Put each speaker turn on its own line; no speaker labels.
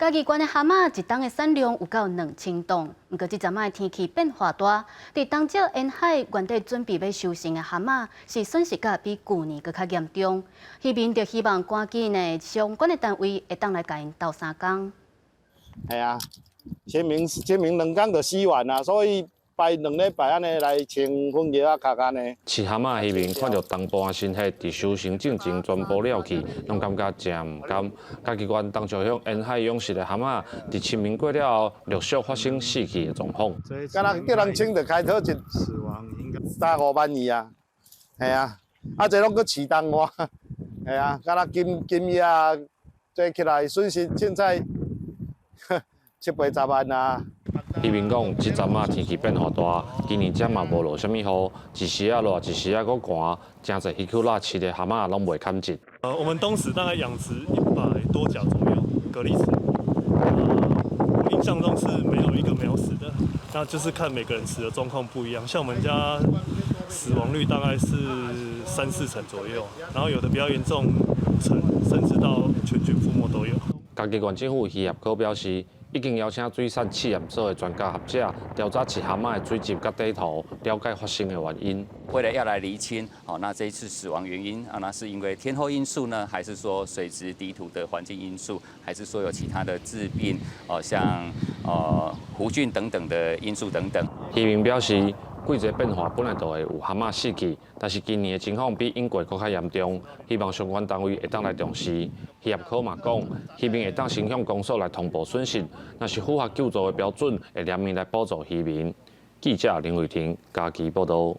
嘉義縣的蚶仔一冬的產量有夠2000噸，毋過這陣仔的天氣變化大，佇東石沿海原底準備欲收成的蚶仔，是損失甲比舊年閣較嚴重。漁民就希望趕緊的相關的單位會當來共𪜶鬥相共。
係啊，清明清明2工就死完啦，所以排2禮拜按呢來清糞藥仔殼按呢。
飼蚶仔漁民看著東部的新血佇收成進前全部了去，攏感覺誠毋甘。嘉義縣東石鄉沿海養殖的蚶仔，佇清明過了後，陸續發生死去的狀況。
敢若叫人清就開討一三五萬二啊，係啊，啊這攏閣飼冬蛙，係啊，敢若金金魚這起來損失凊彩七八十萬啊。
漁民講，這陣仔天氣變化大，今年遮嘛無落啥物雨，一時仔熱，一時仔閣寒，誠濟漁區啦飼的蚶仔攏袂堪得。
我們當時大概養殖100多甲左右蛤蜊池，我印象中是沒有一個沒有死的，那就是看每個人死的狀況不一樣。像我們家死亡率大概是三四成左右，然後有的比較嚴重，5成，甚至到全軍覆沒都有。
嘉義縣政府漁業科表示，已經邀請水產試驗所的專家學者調查飼蚶仔的水質佮底土，了解發生的原因。
為了要來釐清，哦，那這一次死亡原因啊，那是因為天候因素呢，還是說水質底土的環境因素，還是說有其他的致病，哦，像弧菌等等的因素等等。
漁民表示，季節變化本來就會有蚶仔死去，但是今年的情況比往過閣較嚴重，希望相關單位會當來重視。漁業科嘛講，漁民會當先向公所來通報損失，若是符合救助的標準，會聯名來補助漁民。記者林慧婷嘉義報道。